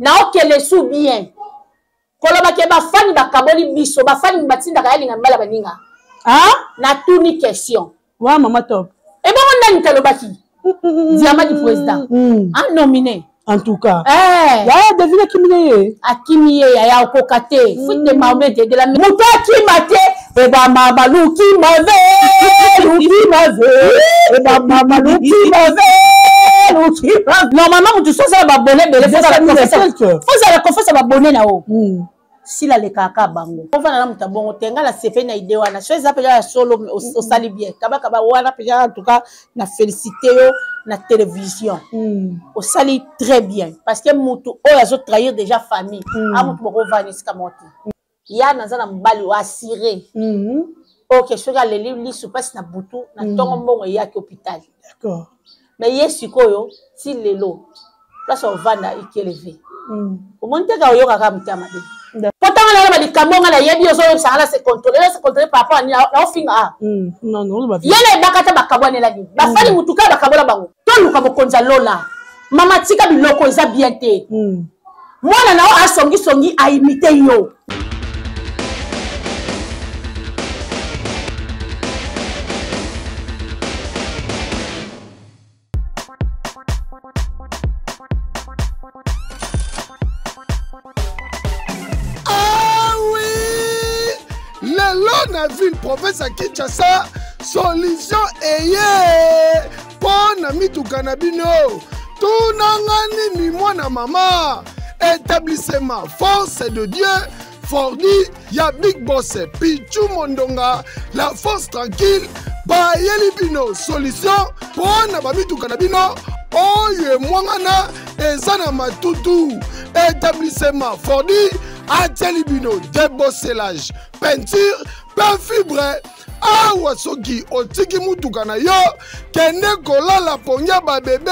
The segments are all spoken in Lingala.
Naokende su bien. Koloba ke bafani bakaboli biso, bafani batindaka ya linga mibala baninga. Ah? Natuni question. Wa mama top. Ebongo nani talobaki? Diamant du président. A nominé. En tout cas. Eh. Yaya devine akimi na ye. Akimi ye yaya okoka te. Fuite de Mahomet de la moto akima te. Eba mama luki mave, luki mave. Eba mama luki mave. Luki mave. Normalement moto soki ozala babone ebele fozala confiance ya babone na yo. Sila alekaka bango. Ofanda na moto ya bongo te. Ngai nasepeli na idée wana. Soki eza mpenza ya solo osali bien. Kabakaba wana mpenza en tout cas na félicité yo na télévision. Osali très bien parce que moto oyo azo trahir déjà famille. A moto moko ovanda esika moko te. Ya naza na mobali oyo assuré. Ok, soki aleli lisu mpasi na butu na ntongo mbongo eyaki hôpital. D'accord. Mais ye sikoyo ti lelo place ovanda ikeleve. Omoni te ka oyokaka motema mabe. Po ntango naloba likambo nga nayebi ozoyebisa nga na se contrôler, na se contrôler par rapport à nini naofinga a. Non, non, oloba ye na ebaka ata bakabwanelaki. Bafali mutu kaka bakabola bango. Toluka mokonzi ya lola. Mama tika biloko eza bien te. Mwana na yo asongisongi aimite yo. Ah oui! Lelo na ville province ya Kinshasa, solution eye mpo na mituka na bino. Tunanga nini mwana mama? Établissement Force de Dieu Fordi ya Big Boss Pichu Mondonga, la force tranquille bayeli bino solution mpo na bamituka na bino oyo emwangana eza na matutu. Établissement Fordi atieli bino débosselage, peinture mpe fibre. Awa soki otiki mutuka na yo, kende kolala pongi ya babebe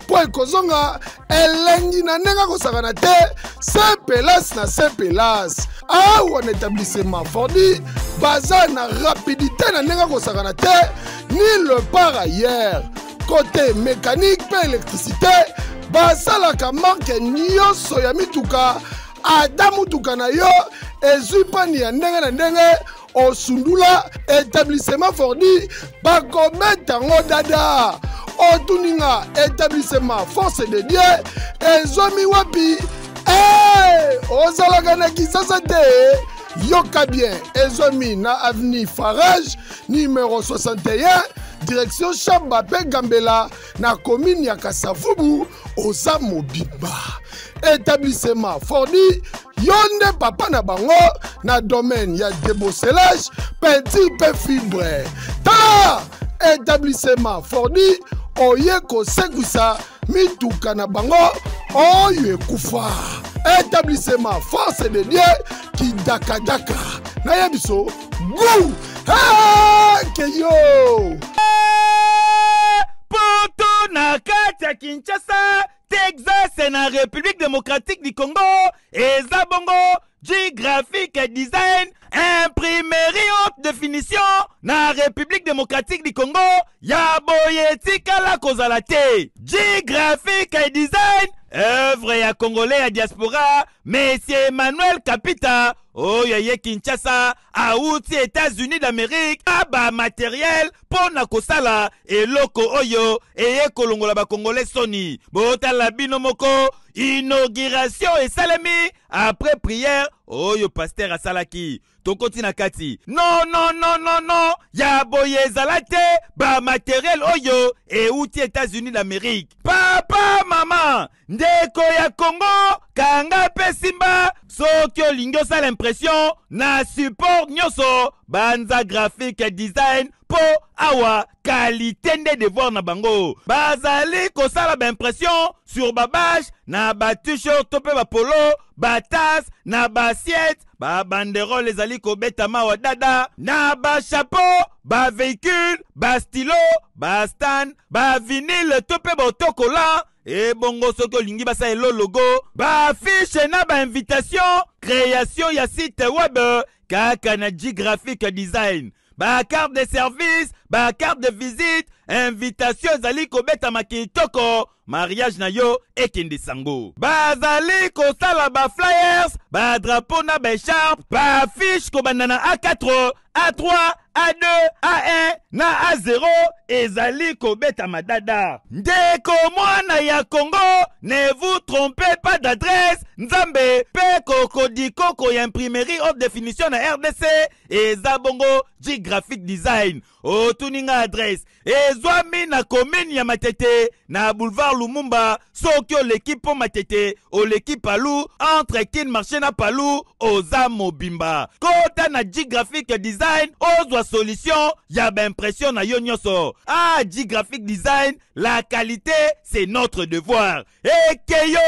mpo ekozonga elengi na ndenge akosakana te. Se pelas na se pelas. Awa na établissement Fordi baza na rapidité na ndenge akosakana te, ni le par ailleurs. Côté mécanique mpe électricité, basalaka marke nyonso ya mituka. Ata mutuka na yo ezwi pani ya ndenge na ndenge, osundula établissement Fordi bakobeta ngo dada. Otuninga établissement Force de Dieu ezwami wapi? Hey, ozalaka na Kisasa te? Yoka bien, ezwami na avenue Farage numéro 61 direction Chamba pe Gambela na commune ya Kasavubu. Oza mobimba établissement Fordi, yo nde papa na bango na domaine ya débosselage, peinture pe fibre. Ta établissement Fordi oye kosekwisa mituka na bango oyo ekufa. Établissement Force de Dieu kidakadaka nayebi so gu keyo poto na kati ya Kinshasa, Texas na République démocratique du Congo, eza bongo G Graphic Design, imprimerie haute définition na République démocratique du Congo, ya boye etikala kozala te. G Graphic Design, œuvre ya Congolais ya diaspora, Monsieur Emmanuel Kapita, oyo ye Kinshasa, awuti États-Unis d'Amérique, aba matériel mpo na kosala eloko oyo eye kolongola ba Congolais soni. Botala bino moko, inauguration esalemi après prière oyo pasteur asalaki. Tokoti na kati. Non, non, non, non, non. Ya boye ezala te, ba matériel oyo euti États-Unis d'Amérique. Papa, mama, ndeko ya Congo, kanga pe simba. Soki olingi osala impression na support nyonso, banza graphique design po awa qualité nde devoir na bango. Bazali kosala ba impression sur ba bâche na ba t-shirt to pe ba polo, ba tasse na ba assiette, ba banderole ezali kobetama wa dada na ba chapeau, ba véhicule, ba stylo, ba stand, ba vinyle to pe ba autocollant. Ebongo soki olingi basala elo logo, ba affiche na ba invitation, création ya site web kaka na G Graphic Design. Ba carte de service, ba carte de visite, invitation ezali kobetama kitoko. Mariage na yo ekende sango. Bazali kosala ba flyers, ba drapeau na ba écharpe, ba affiche kobanda na A4, A3, A2, A1 na A0 ezali kobetama dada. Ndeko mwana ya Congo, ne vous trompez pas d'adresse. Nzambe pe kokodikoko ya imprimerie haute définition na RDC eza bongo G Graphic Design. Otuni nga adresse, ezwami na commune ya Matete na boulevard Lumumba. Soki oleki mpo Matete, oleki Palu, entre Kin Marché na Palu, oza mobimba. Kota na G Graphic Design, ozwa solution ya baimpression na yo nyonso. Ah, G Graphic Design, la qualité, c'est notre devoir. Ekeyo.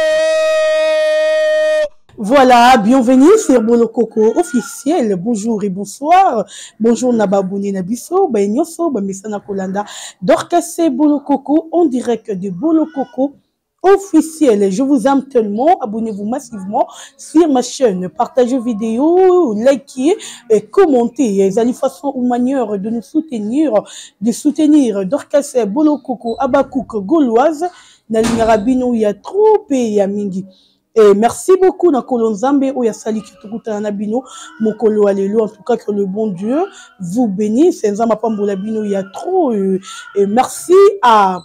Voilà, bienvenue sur Bolokoko officiel. Bonjour et bonsoir. Bonjour na ba abonnés na biso, ba nyonso, ba mesana kolanda. Dorcas Bolokoko en direct de Bolokoko officiel. Je vous aime tellement. Abonnez-vous massivement sur ma chaîne. Partagez vidéo, likez et commentez. Ezali façon ou manière de nous soutenir, de soutenir Dorcas Bolokoko Abakouk Gauloise. Nalingaka bino ya trop et ya mingi. Et merci beaucoup na Kolo Nzambe oyo asali ki tokutana na bino mokolo ya lelo. En tout cas, que le bon Dieu vous bénisse. Nzambe apambola bino ya trop. Et merci à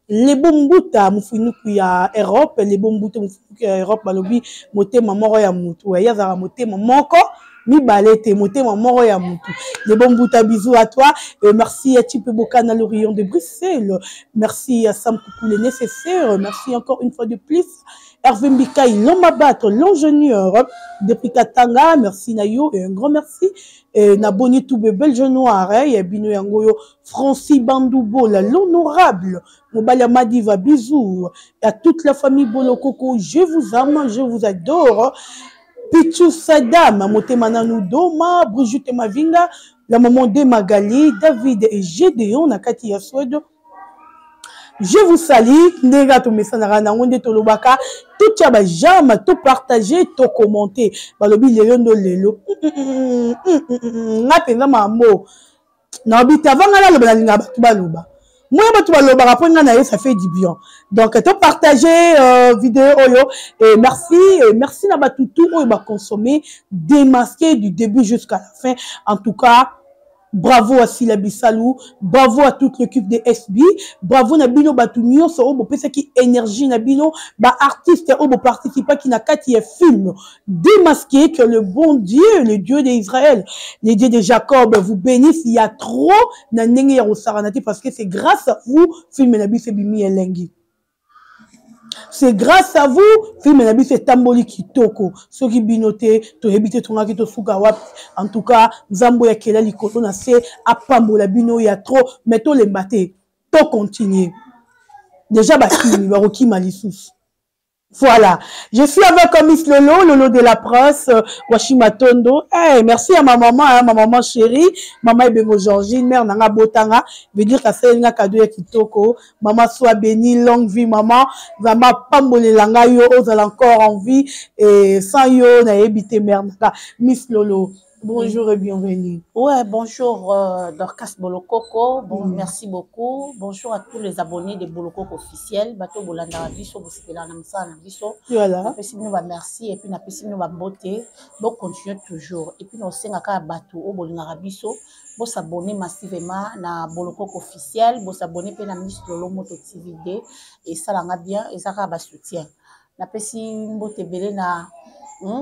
Lebo Mbuta mofunuku ya Europe. Lebo Mbuta mofunuku ya Europe, balobi motema moko ya mutu. Ya zara motema moko mibale te, motema moko ya mutu. Lebo Mbuta, bisous à toi. Et merci à Tipe Bokana, le rayon de Bruxelles. Merci à Sam Koukou, le nécessaire. Merci encore une fois de plus Hervé Mbikai, l'homme à battre, l'ingénieur depuis Katanga. Merci Nayo et un grand merci. Et Naboni Toube, Belge Noir, hein, et Bino Yangoyo, Francis Bandoubo, l'honorable Mobala Madiva, bisous. Et à toute la famille Bolokoko, je vous aime, je vous adore. Pichu Sadam, Motema Nanou Doma, Brigitte Mavinga, la maman de Magali, David et Gédéon, Nakati ya Suède. Je vous salue, ndenge tomesanaka nango nde tolobaka, totia ba j'aime, to partager, to commenter. Balobi lelo ndo lelo. Nga mpenza mambo. Nayebi te, avant nga naloba, nalingaka bato baloba. Moi bato balobaka mpo nga na ye, ça fait du bien. Donc to partager vidéo oyo et merci, et merci na bato tout oyo ba consommer Démasqué du début jusqu'à la fin. En tout cas, bravo à Sila Bisalou, bravo à toute l'équipe de SB, bravo na bino batu nyonso oyo bopesaki énergie na bino, ba artiste oyo boparticipaki na kati ya film Démasqué. Que le bon Dieu, le Dieu d'Israël, le Dieu de Jacob vous bénisse. Il y a trop na ndenge ya kosakana te, parce que c'est grâce à vous film na biso ebimi elengi. C'est grâce à vous film na biso etamboli kitoko. Soki bino te, toyebi te tongaki tosuka wapi. En tout cas, Nzambe ya kela likolo na se apambola bino ya trop, mais tolemba te, to continuer. Déjà bakimi, bakokima lisusu. Voilà, je suis avec Miss Lolo, Lolo de la presse, Washima Tondo. Hey, merci à ma maman, hein, ma maman chérie, maman Ebengo Georgine, mère Nanga Botanga, veut dire que c'est un cadeau ya kitoko. Maman soit bénie, longue vie maman, vraiment pambolelanga yo, ozala encore en vie et sans yo na évité mère Nanga. Miss Lolo, bonjour et bienvenue. Ouais, bonjour Dorcas Bolokoko. Bon, merci beaucoup. Bonjour à tous les abonnés de Bolokoko officiel. Bato bolanda biso, bosepela na mosala na biso. Napesi bino ba merci et puis napesi bino ba mbote. Bo continuer toujours. Et puis nosengaka bato oyo bolingaka biso, bo s'abonner massivement na Bolokoko officiel, bo s'abonner pe na Miss Lolo Moto TV D et salanga bien, ezaka ba soutien. Napesi mbote ebele na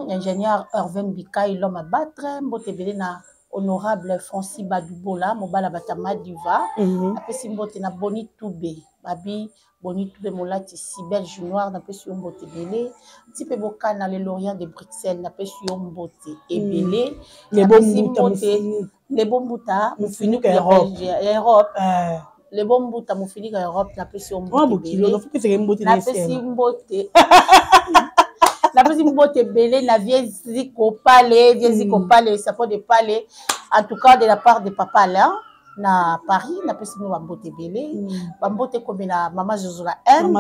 ingénieur Hervé Mbikai, l'homme à battre, mbote ebele na honorable Francis Badubola, mobala batama diva. Napesi mbote na Boni Toube, babi Boni Toube molati si belge noir, napesi yo mbote ebele. Tipe Bokana, le Lorient de Bruxelles, napesi yo mbote ebele. Lebo Napesi Mbuta, mbote Mufini. Lebo Mbuta, Mufinuka ya Europe. Belgique, ya Europe. Lebo Mbuta, Mufinuka Europe, napesi yo Mwa mbote bokilo, ebele. napesi mbote na Napesi SN. mbote. Napesi mbote ebele na vie Ziko Pale, vie Ziko Pale, sapot de Pale. En tout cas, de la part de papa Alain. Na Paris, napesi bino bambote ebele. Bambote ekomela mama Zozo na Inde,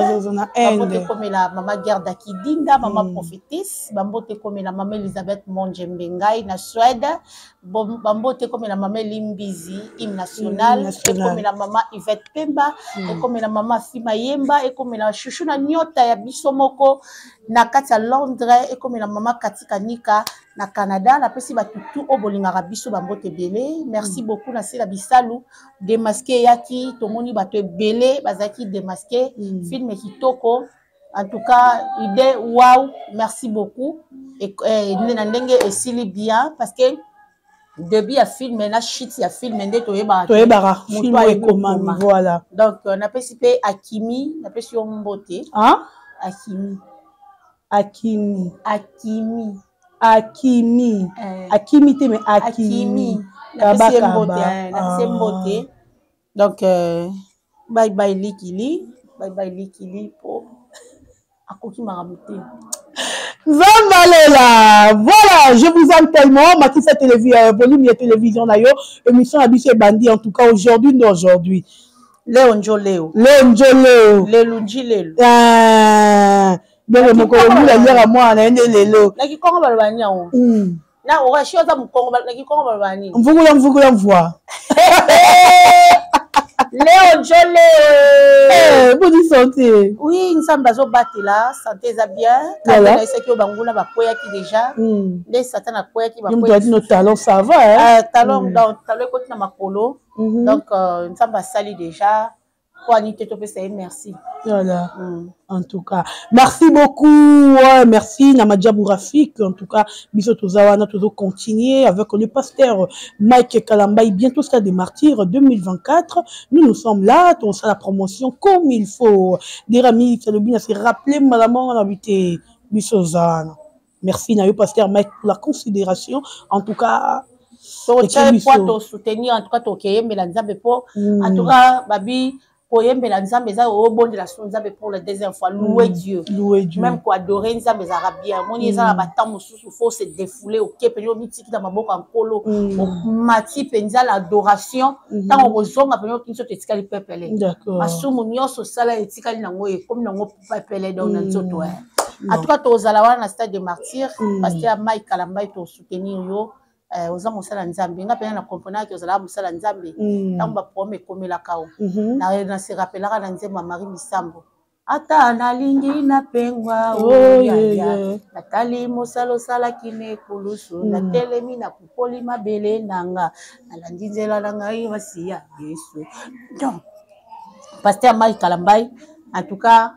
bambote ekomela mama Gerda Kidinda, mama prophétesse, bambote ekomela mama Elisabeth Monjembe ngai na Suède, bambote ekomela mama Elimbizi, hymne national, ekomela mama Yvette Pemba, ekomela mama Fima Yemba, ekomela Chouchou na nyota ya biso moko na kati ya Londres, ekomela mama Katika Nika na Canada. Napesi bato tu oyo bolingaka biso bambote ebele. Merci beaucoup na Sila Bisalu. Démasqué eyaki, tomoni bato ebele bazalaki démasqué. Film kitoko en tout cas, idée wow, merci beaucoup. Na ndenge esili bien, parce que début ya film na chute ya film nde toyebaka. Toyebaka film ekomami, voilà. Donc napesi mpe Akimi, napesi yo mbote. Ah? Akimi. Akimi. Akimi. Akimi. Akimi te, mais Akimi. Napesi ye mbote, napesi ye mbote. Donc bye bye likili, bye bye likili, po akoki makambo te. Nzambalela. Voilà, je vous aime tellement. Matissa télévision, volume ya télévision na yo, émission ya biso ebandi en tout cas aujourd'hui, non, aujourd'hui. Leo njo leo. Leo njo leo. Lelo nji lelo. Donc mokolo mbula aliaka mwana na ye nde lelo. Na kikongo baloba nini yango? Na orashi oza mokongo, na kikongo baloba nini? Mvukula mvukula mvua. Leo njo leo. Boni santé? Oui, Nzambe azobatela, santé eza bien. Voilà. Nayesaki oyo banguna bakweyaki déjà. Nde Satan akweyaki. Moto ati no talon, ça va, hein? Talon, donc talon ekoti na makolo. Donc Nzambe asali déjà po ani te, topesa ye merci. Voilà. En tout cas, merci beaucoup. Ouais, merci Namadjabou Rafik. En tout cas, biso toza wana, toujours continuer avec le pasteur Mike Kalambay. Bientôt Stade des Martyrs 2024. Nous, nous sommes là. On sera la promotion comme il faut. Derami Salobina s'est rappelé, maman, on a habité biso wana. Merci na yo, pasteur Mike, pour la considération. En tout cas, totia po tosoutenir, en tout cas tokeyembela Nzambe po en tout cas babi koyembela Nzambe eza obondela so Nzambe pour la deuxième fois, louer Dieu. Louer Dieu. Même koadorer Nzambe ezalaka bien. Omoni, eza na batemps mosusu faut se défouler, oke mpenza, omitiki na maboko ya Nkolo, omati mpenza l'adoration. Ntango okozonga mpenza, oki nzoto etikali pepele, masumu nyonso osala etikali nango, ekomi nango pepele. Donc na nzoto, en tout cas tozala wana na Stade de Martyr. Pasteur Mike Kalambay, tosoutenir yo. Oza mosala Nzambe. Nga mpena na comprenaki ozalaka mosala Nzambe ntango baproblème ekomelaka o na se rappelaka na nzembo ya Marie Misambo: ata nalingi napengwa, oyaya, natali mosala osalaki na ekulusu, natelemi, napupoli mabele na nga, nalandi nzela na ngai masi ya Yesu. Donc pasteur Mike Kalambay, en tout cas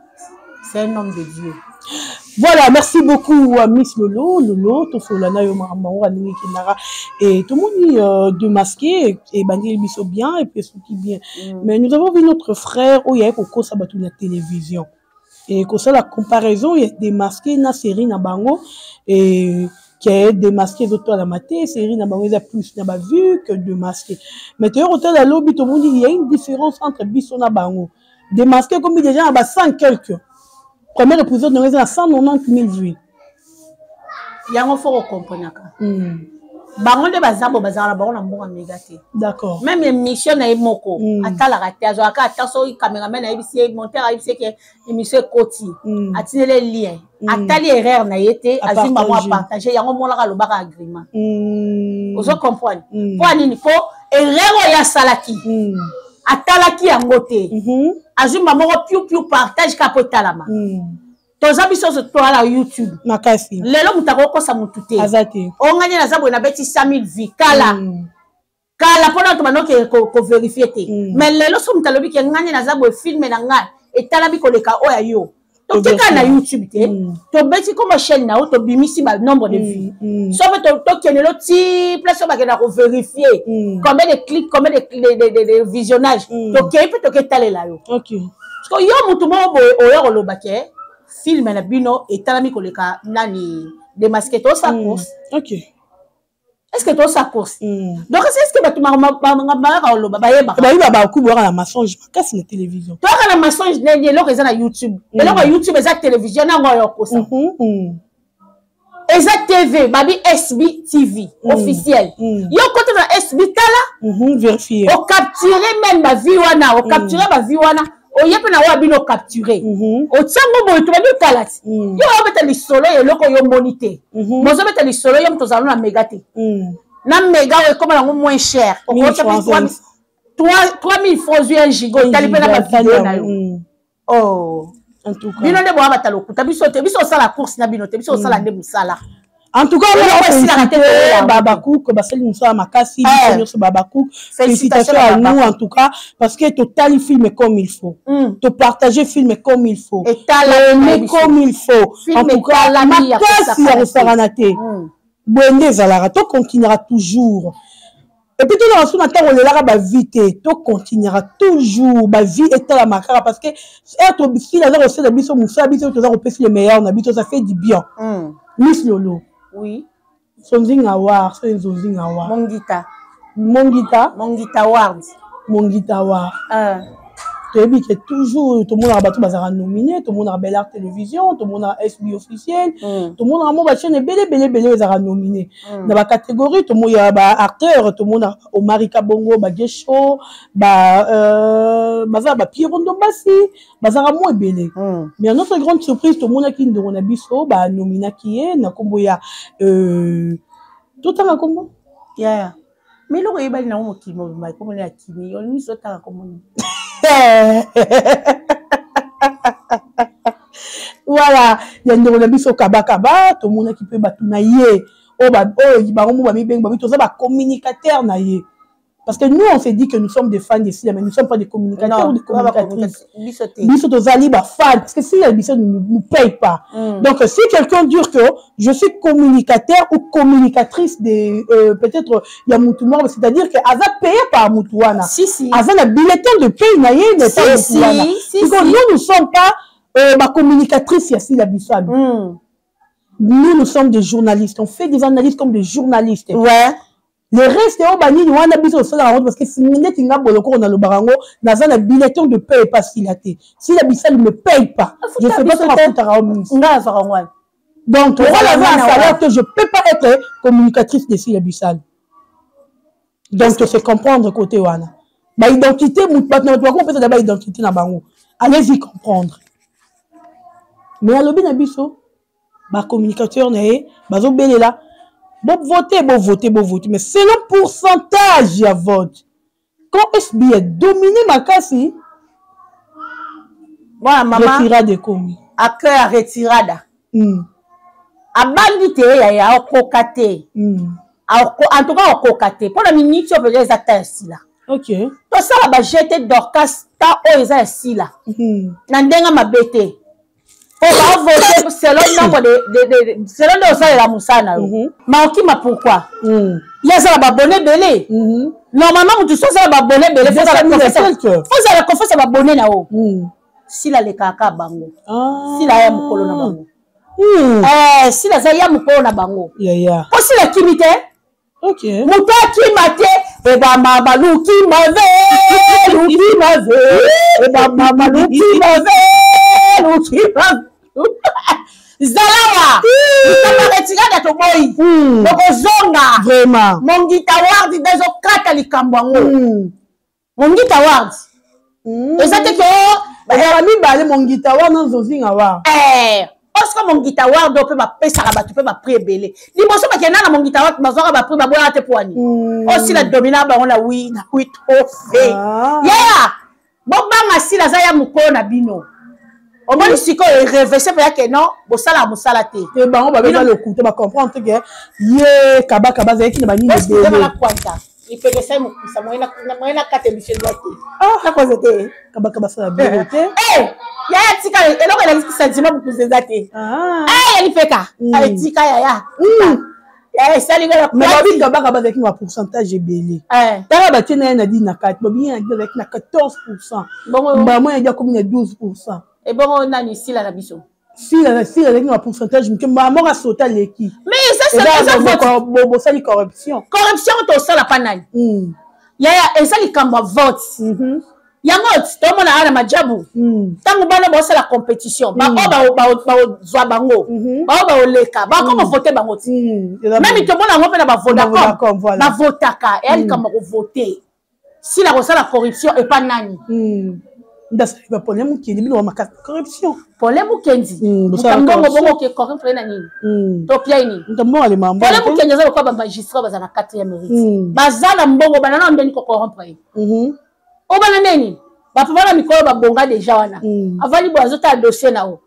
c'est un homme de Dieu. Voilà, merci beaucoup à Miss Lolo. Lolo, tosola na yo makambo yango ndenge ekendaka. Et tout le monde démasqué et bandi biso bien et puis soki bien. Mais nous avons vu notre frère oyo ayaki kokosa bato na télévision. Et kosala comparaison ya démasqué na série na bango et ke démasqué ezotalama te, série na bango eza plus na bavues que démasqué. Mais toyei kotala lobi, tomoni il y a une différence entre biso na bango. Démasqué comme déjà na ba 100 quelques. Premier épisode nango eza na 190 000 vues. Yango fo kokomprenaka bango nde baza bo bazala na bango na mbongo ya mega te. Même émission na ye moko atalaka te, azwaka ata soki caméraman ayebisi ye, monteur ayebisi ye ke émission ekoti, atineli lien, atali erreur na ye te, azwi bango, apartage yango, monaka alobaka agrément. Ozo comprendre mpo anini? Mpo erreur oyo asalaki, atalaki yango te, azwi moko piu piu, partage kaka po etalama. Toza biso nyonso toala YouTube. Makasi. Lelo moto akokosa motu te. Aza te. Onga nde naza boye, nabeti 100 000 vues kala kala mpona bato bandoki kovérifier te. Mais lelo so moto alobi ke ngai nde naza boye, film na ngai etalami koleka oyo ya yo, tokeka na YouTube te, tobeti kombo chaîne na yo, tobimisi banombre de vues, so mpe tokendelo ti place oyo bakenda kovérifier combien de clics, combien de visionnage, tokei mpe toketalela yo. Parce que yo motu moko boye oya koloba ke film na bino etalami koleka nani, démasqué, tosala course. Est ce que tosala course? Donc est ce que bato bayaka koloba bayebaka? Bayeba, bakubu waka na mensonge makasi na télévision. Toyaka na mensonge nini? Eloko eza na YouTube, eloko ya YouTube eza télévision nango oyo okosa. Eza TV, babi SB TV officiel. Yo kota na SB tala. Vérifier. O capturer même ba vie wana, o capturer ba vie wana. Oye mpe na oyo abino capturer. Otiango boye to babi otala ti. Yo obeta lisolo ya eloko yo moni te. Bozobeta lisolo yo moto ozala na mega te. Na mega oyo ekoma nango moins cher. Okota mpe 3000 francs ozwi 1 giga, otali mpe na ba video na yo. Oh. En tout cas. Bino nde boya bata lokuta, biso te, biso osala course na bino te, biso osala nde mosala. En tout cas, Eloko esilaka te, toyela yango. Babakouk, basali mosala makasi, biso nyonso Babakouk. Félicitations Félicitations à na nous en tout cas, parce que totali film comme il faut. To partager film comme il faut. Etalami Aimer biso. comme il faut. Film En tout cas, etalami ya makasi ya kosakana te. kosakana te. Boye nde ezalaka, to continuera toujours. Et puis tozala so na ntango olelaka ba vie te, to continuera toujours ba vie etalama kaka, parce que heure tosila aza kosala biso mosala, biso toza kopesa le meilleur na biso, ça fait du bien. Miss Lolo. Oui. Sonzinga war, so nzozinga war. Mongita. Mongita. Mongita Ward. Mongita war. Toyebi ke toujours tomonaka bato bazalaka nominé, tomonaka Bel Art Télévision, tomonaka SB officiel, tomonaka mo bachaîne ebele ebele ebele oyo ezalaka nominé na bacatégorie. Tomoya baacteur, tomonaka Omari Kabongo, Bagesho, baza baPierre Ndombasi, bazalaka mo ebele. Mais à notre grande surprise, tomonaki ndongo na biso banominaki ye na nkombo ya totanga nkombo. Yaya, mais eloko eyebani nango mokili mobimba, ekomoni ya kimi olingi so otanga nkombo nini? Voilà, ya ndeko na biso Kabakaba. Tomonaki mpe bato na ye oyo oyo bango mo bamibengi babi toza bacommunicateur na ye, parce que nous, on s'est dit que nous sommes des fans de Sila, mais nous ne sommes pas des communicateurs ou des communicatrices. Biso te. Biso tozali ba fans, parce que Sila biso ne nous paye pas. Donc si quelqu'un dit que je suis communicateur ou communicatrice de peut-être ya mutu moko, c'est-à-dire que aza payé par mutu wana. Si, si. Aza na bulletin de paye na ye na Si, mutu si, wana. si, Parce que si. nous, nous sommes pas ba communicatrice ya Sila biso. Nous, nous sommes des journalistes. On fait des analyses comme des journalistes. Le reste, oyo banini wana, biso tosalaka yango parce que neti nga boloko na lobaka yango, naza na bulletin de paye pas Sila te. Sila Bisali me paye pas. Je sais pas soki afutaka yo mingi. Nga azwaka yango wana. Donc Oza voilà, na aza mwana un salaire wana. que je peux pas être communicatrice de Sila Bisali. Donc c'est comprendre côté wana ba identité, bato na bato bakopesa na ba identité na bango, allez-y comprendre. Mais alobi na biso bacommunicateur na ye bazobelela bovote, bovote, bovote, mais selon pourcentage ya vote, quand SB a dominé makasi, Mwana mama retirade ekomi. Accueil ya retirada. Abandi te yaya, akoka te. En tout cas akoka te mpona miniti oyo mpenza eza ta ya Sila. Tosala bajete Dorcas ta oyo eza ya Sila na ndenge mabe te, po bavote selon nombre de selon nde osalela mosala na yo. Ma okima pourquoi? Ye aza na babone ebele. Normalement motu so aza na babone ebele, 200 000 et quelques. fozala confiance ya babone na yo. Sila alekaka kaka bango. Sila ya mokolo na bango. Sila aza ya mokolo na bango. Po Sila kimi te. Moto akima te, ebamama luki mave, luki mave, ebamama luki mave, luki mave. Zalawa likambo retirada toboyi. Tokozonga. Vraiment. Mongita Ward nde ezokata likambo yango. Mongita Ward eza te ke o Bazala mibale, Mongita wana, Nzozinga wa. Oscar Mongita Ward oyo mpe bapesaka bato mpe baprix ebele. Liboso bakenda na Mongita Ward, bazwaka baprix, baboyaka te poani. Osila domina bango na wi na wi trophée. Yaya, bobanga Sila aza ya mokolo na bino. Omoni sikoyo erevese mpe yake non, bosalaka mosala te. Te, bango babeza lokuta, bacomprendre te ke ye Kabakaba azalaki na banini Excusez-moi, ebele. na kwanta lipekesa ye mokusa moye na kata émission eza te. Nakoze te. Kabakaba asala biro te. Eh, yaya tika eloko elakisi sentiment mokusa eza te. Eh, lipeka tika yaya. Yaya esali nga na Mais kwati. babi Kabakaba azalaki na bapourcentage ebele. Tala batie na ye na di na kati, babi ye na di azalaki na 14 %. Bongo mbala moye akomi na 12 %. Ebongo nani Sila na biso? Sila, Sila azalaki na bapourcentage moke, mbala moko asota aleki. Mais eza vote. Bosali corruption. Corruption tosala pa nani? Yaya, eza likambo ya vote. Yango tomona awa na majabu, ntango bana baosala compétition, baoyo bazwa bango, baoyo baoleka, bakoma vote bango ti. Même tomona yango mpe na bavodacom, bavotaka. Eya likambo ya kovote. Sila kosala corruption epa nani? Ndasali bapole mokendi bino bamakasi corruption. Pole mokendi, mbongo bongo oke corrompre ye na nini? To pia ye nini? Mbongo alema. Pole mokendi aza lokola bamagistrat baza na 4e mérite, baza na mbongo bana na ndeni kocorrompre ye obana ndeni. Bapapa na mikolo babonga deja wana, avandi boye, azotala dossier na yo.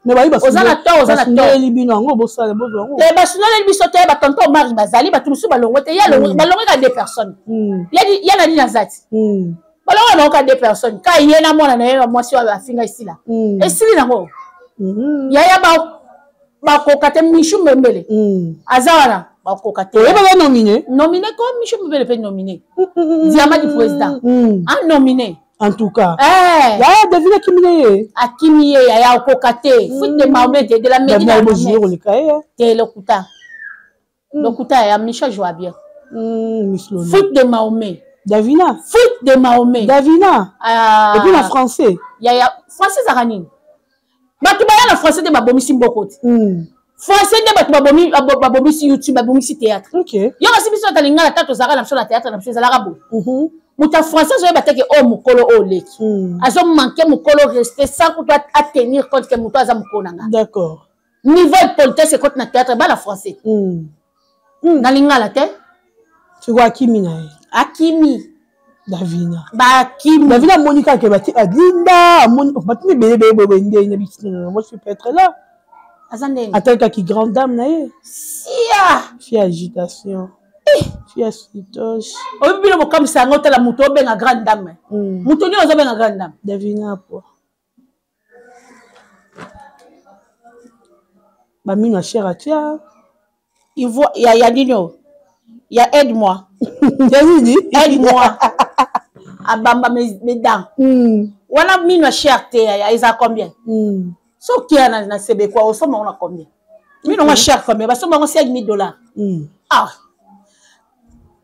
Oza na tort, oza na tort. Bino yango bosala, bozwa yango. Te, basunoleli biso te. Batonton Mari bazali, bato mosusu balongwe te. Balongwe ka deux personnes, ya na nini aza ti balongwe bango ka deux personnes, ka ye na mwana na ye mwasi oyo afinga. Esila, esili nango. Yaya, bakoka te. Michu Mbembele aza wana, bakoka te. Oyebaka nominé. Nominé ko Michu Mbembele mpe nominé, diamant du président a nominé. En tout cas, eh. Yaya David akimi na ye. Akimi ye. Yaya, okoka te. Fuite de Mahomet de la Medina. Koleka ye. Te, lokuta, lokuta. Ya Michel joue bien. Fuite de Mahomet. Davina. Fuite de Mahomet. Davina. Et puis na français. Yaya, français ezaka nini? Bato baya na français te, babomisi mboko te. Français nde bato babomisi YouTube, babomisi théâtre. Yo kasi, biso ata lingala, ta tozalaka na biso na théâtre na biso, ezalaka boye. Moto ya français azoyeba te ke oyo mokolo oyo oleki, azomanke mokolo respect sans kutu atenir compte ke moto aza mokolo na nga. Niveau de politesse ekoti na théâtre, bana français na lingala te. Siko akimi na ye. Akimi. Davina. Bakimi. Davina amoni kaka bati Adinda, amoni batini ebele ebele boye ndenge na moi je peux être là. Aza ndenge. Atalikaki grande dame na ye. Sia. Fi agitation, fi asitoche. Oyebi bino bokamwisa yango. Otala moto obenga grande dame, moto nini ozobenga grande dame? Davina po bamino ya cher atia. Ivo ya nini oyo ya aide moi. Ya nini? Aide moi, abamba mes dents wana, mino ya cher te. Ya eza combien? So okeya na sebekwa, osomba ngo na combien? Mino ngo cher combien? Basomba ngo 5000 dollars. Ah,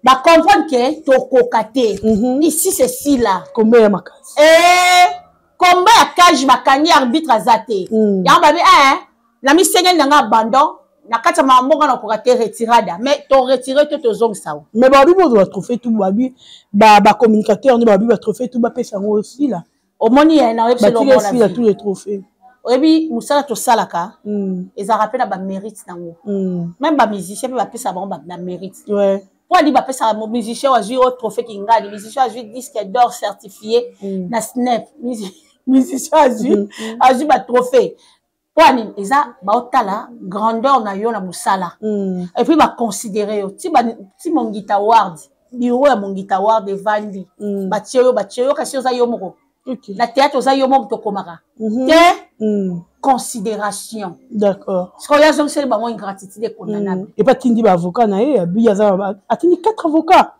bacomprendre ke tokoka te. Ici c'est sila. Kombe ya makasi. Eh, komba ya cage, bakangi arbitre aza te. Yango babi eh, na misengeli na nga abandon na kati ya makambo nga nakoka te, retirada. Mais toretire te, tozongisa o. Mais babi bozwa batrophée tout, babi bacommunicateur nde babi batrophée tout, bapesa yango osila. Omoni ye na oyebi. Esila tous les trophées. Oyebi mosala tosalaka ezalaka mpe na bamérite nango. Même bamusicien mpe bapesaka bango bamérite. Po ali bapesaka musicien azwi oyo trophée kingani, musicien azwi disque d'or certifié na SNEP, musicien azwi batrophée. Mpo ya nini? Eza baotala grandeur na yo na mosala et puis baconsidere yo ti Mongita Award. Bureau ya Mongita Award evandi, batie yo kasi oza yo moko na théâtre, oza yo moko, tokomaka te considération. Sikoyo azongiseli bango ingratitude econdamnable. Epe atindi baavocat na ye, abi aza atindi 4 avocat.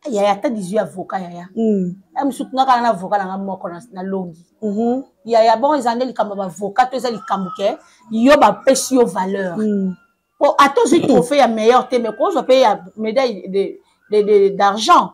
Yaya, ata 18 avocat, yaya, ya mosusu nga kaka na avocat nanga moko na longi. Yaya, bon, eza nde likambo ya baavocat to eza likambo ke yo bapesi yo valeur. Po ata ozwi trophée ya meilleur te, mais kozwa mpe ya médaille d'argent,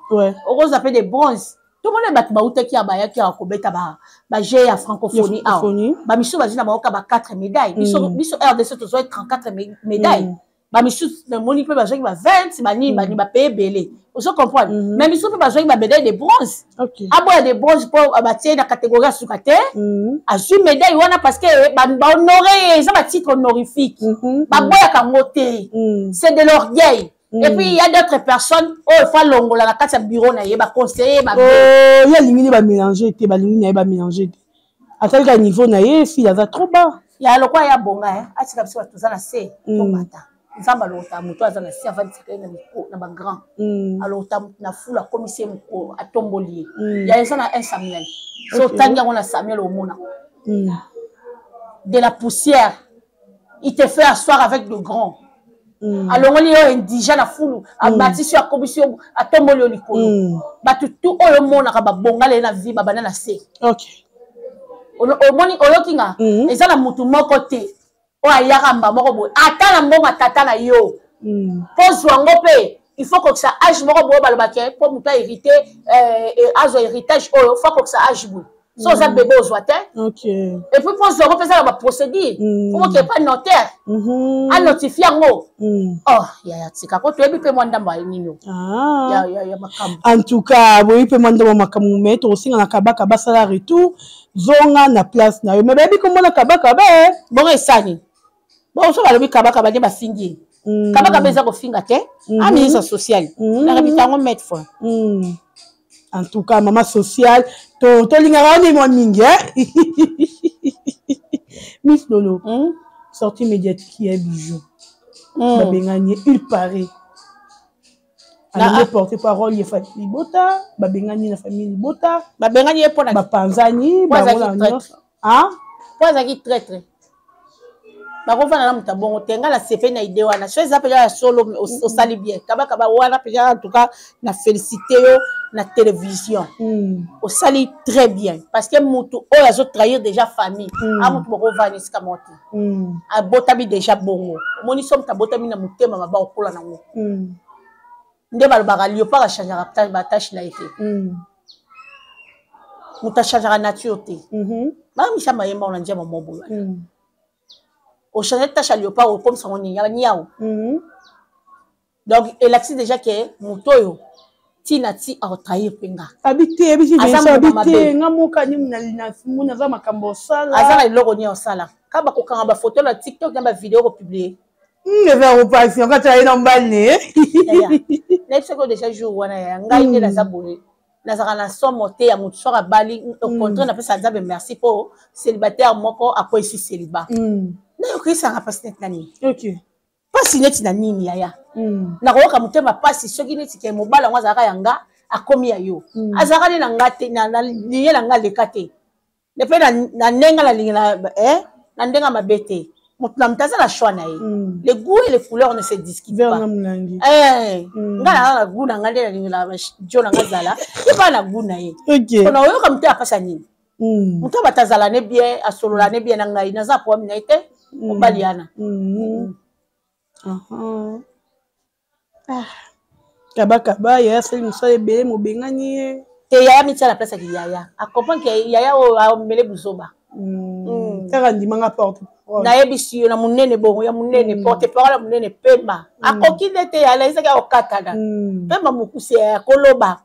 okozwa mpe de bronze. Tomoni bato bautaki ya bayaki ya kobeta baje ya francophonie awa, bamisusu bazwi na bango ka ba 4 médaille. Biso RDC tozwaki 34 médaille, bamisusu namoni mpe bazwaki ba 20, banini banini, bapaye ebele, ozo comprendre. Mais misusu mpe bazwaki bamédaille de bronze. Aboya de bronze mpo batie na catégorie ya suka te. Azwi médaille wana parce que bahonore ye, eza batitre honorifique, baboyaka yango te. C'est de l'orgueil. Et puis il y a d'autres personnes oyo fa longola na kati ya bureau na ye, baconseiller. Ye alingi nde bamélange te, balingi na ye bamélange te. Atalika niveau na ye, fille aza trop bas. Ya lokwa ya bonga, atika biso bato toza na se, tomata. Nzambe alokota moto aza na se, avandisaka ye na bagrand. Alokota moto na fulu, akomisi ye mokolo, atomboli ye. Ya eza na 1 Samuel, so otangi yango na Samuel, omona de la poussière il te fait asseoir avec de grands. Alongoli yo indigent na fulu, amatisi yo, akomisi yo, atomboli yo likolo. Bato tu oyo omonaka babongala ye na vie, babanda na se. Omoni, oyoki nga, eza na motu moko te oyo ayaka mba moko boye ata na mbongo ya tata na yo. Mpo zwa yango mpe, il faut kokisa age moko boye. Balobaki mpo moto ahérité, azwa héritage oyo, faut akokisa age boye. So oza bebe, ozwa te. Et puis mpo ozwa yango mpe eza na baprocédure, faut bokee pa notaire anotifie yango. Oh yaya, tika ko, toyebi mpe mwa ndambo ya nini ya makambo. En tout cas, boyebi mpe mwa ndambo ya makambo, mais tokosenga na Kabaka basala retour, zonga na place na yo. Mais bayebi komona Kabakaba. Bongo esani bongo, so balobi Kabakaba nde bafingi ye. Kabakaba eza kofinga te. A ministre social, nakabita yango maître fois. En tout cas, mama sociale, tolingaka wana mwa mingi. Miss Lolo, sortie médiatique ya Bijou, babengani ye, il paraît alingi porte parole ya famille libota, babengani na famille libota. Babengani ye mpona Bapanzani bango na nyonso. Po azalaki traître, bakovanda na moto abongo te. Ngai nasepeli na idée wana. So eza mpenza ya solo, osali bien, Kabakaba wana mpenza. En tout cas, na félicité yo na télévision, osali très bien, parce que motu oyo azotrahir déjà famille, a motu bokovanda esika moko te. Abotami déjà bongo. Omoni, so moto abotami na motema mabe, okola nango. Nde balobaka léopard achangeaka batache na ye te. Moto achangeaka nature te. Bamisa mayemba na nzembo mo boye wana, ochange tache ya léopard, okomisa ngo nini? Ya niau. Donc elakisi déjà ke moto oyo ntina ti akotrahir mpe nga. Abi te, abisi abi te, nga mokani mona aza makambo osala. Aza na eloko nini osala? Ka bakokanga bafoto na TikTok na bavideo kopublie. Eza kopasi kati aye na mobali ne. Nayebi soki déjà jour wana ya ngai nde naza boye, nazalaka na somo te ya motu soki abali. Au contraire, napesa Nzambe merci mpo célibataire moko akweyisi célibat. Nayokisanga mpasi neti na nini? Mpasi neti na nini, yaya? Nakoyoka motema mpasi soki neti ke mobali yango azalaka ya nga, akomi ya yo. Azalaka nde na nga te, na liye na nga aleka te mpe na ndenge nalingi na ndenge mabe te. Moto na moto aza na choix na ye. Le goût et les couleurs ne se discutent pas. Nga naza na goût na nga nde nalingela jo na nga zala ye mpa na goût na ye. Mpona oyoka moto apasa nini, moto bato azala ne bien, asolola ne bien na ngai, naza problème na ye te, mobali yana. Kabakaba yaya asali mosala ebele, mobengani ye. Te, yaya mitia na place ya kiyaya, acomprendre ke yaya oyo amele buzoba. Kaka ndimanga porte. Nayebisi yo na monene bongo ya monene, porte parole ya monene pema akoki nde te. Yaya ezaki akokatana pema mokuse ya koloba,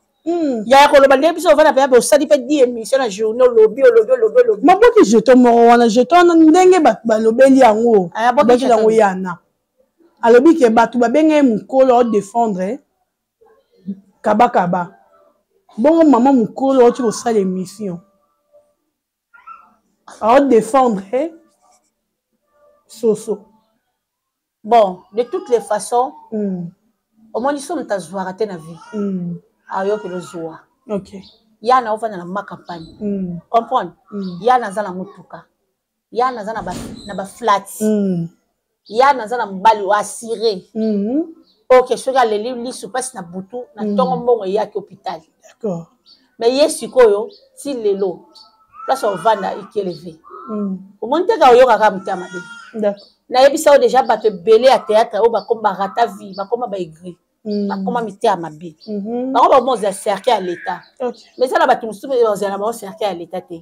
yaya koloba ndenge biso ovanda mpenza, osali mpe 10 émission na journée, olobi, olobi, olobi, olobi. Maboki jeton moko wana, jeton wana ndenge bato balobeli yango, aboki yango. Yana alobi ke bato babenga ye mokolo aodefendre Kabakaba bongo. Mama mokolo auti kosala émission, aodefendre soso. Bon, de toutes les façons, omoni, so moto azwaka te na vie, ayokela ozwa. Ya na ovanda na ma campagne, comprendre, ya naza na motuka, ya naza na baflat, ya naza na mobali oyo assuré. Ok, soki aleli lisu mpasi na butu na ntongo, mbongo eyaki hôpital. Mais ye sikoyo ti lelo place ovanda ikeleve, omoni te ka oyokaka motema mabe. Nayebisa yo déjà, bato ebele ya théâtre oyo bakoma barata vie, bakoma baaigris, bakoma mitema mabe. Bango bakoma ozala cercueil ya l'État, mais eza na bato mosusu ozala na bango cercueil ya l'État te.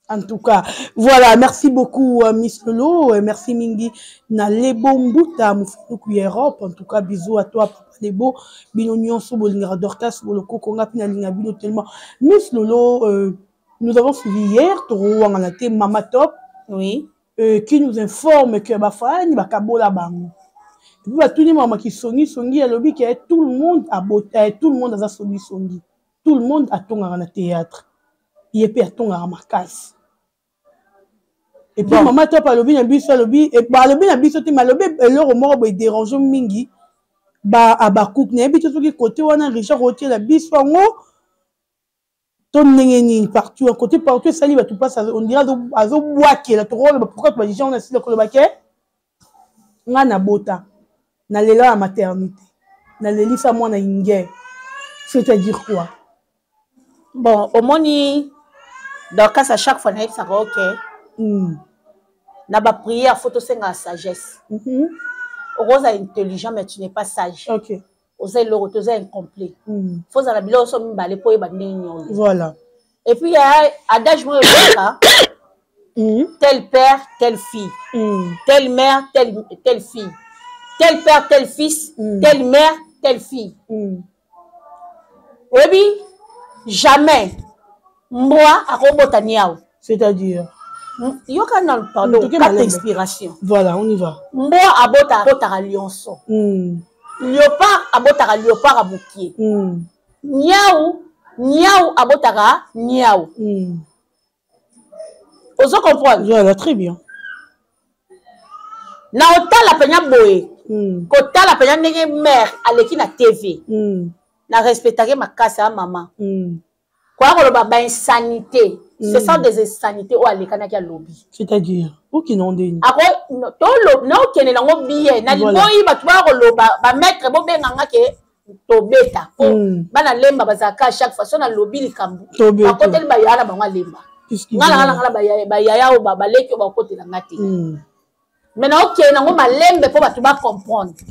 En tout cas, voilà, merci beaucoup Miss Lolo, merci mingi na Lebo Mbuta Mufunuku Europe. En tout cas, bisous à toi papa Lebo, bino nyonso bolingaka Dorcas Boloko nga pina linga bino tellement. Miss Lolo, nous avons suivi hier Toro te Mama Top. Qui nous informe que bafani bakabola bango. Et puis batuni mama kisongi songi, alobi que tout le monde abota, tout le monde aza songi songi. Tout le monde atongaka na théâtre. Ye mpe atongaka makasi. Et puis mama Top alobi na biso, alobi, alobi na biso te, mais alobi eloko moko boye dérange mingi ba abakouk. Nayebi te soki côté wana Richard otiela biso yango to ndenge nini. Partout côté, partout esali bato mpasi, on dirait azobwakela. Tokoloba pourquoi bajuge wana asila koloba ke nga nabota, nalela ya maternité, nalelisa mwana inge, c'est-à-dire quoi? Bon, omoni Dorcas, à chaque fois nayebisaka ok, na baprière faut tosengaka sagesse. Okozala intelligent mais tu n'es pas sage. Oza eloko te, oza incomplet. Faut ozala biloko so mibale mpo oyeba ndenge nini. Voilà. Et puis ya adage moko elobaka tel père, telle fille, telle mère, telle fille, tel père, tel fils, telle mère, telle fille. Oyebi jamais mbwa akobota niawu. C'est-à-dire? Yoka nanu, pardon, kata inspiration. Voilà, on y va. Mbwa abotaka lionceau, léopard abotaka léopard ya mokie, niau niau abotaka niau. Ozo comprendre? Voilà, très bien. Na otala penya boye, kotala penya ndenge mare aleki na TV, na respectake makasi ya mama. Koya koloba bainsanité, ce sont des insanités oyo alekanaki alobi. C'est-à-dire okende ngo ndeni? Naokende nango bien na liboyi. Bato baya koloba, bamaître bobenganga ke tobeta po bana lemba bazalaka à chaque fois so nalobi likambo bakoteli bayaya na bango alemba. Nga na nga na nga na bayaya oyo baleki oyo bakotela nga te, mais naokende nango malembe mpo bato bacomprendre.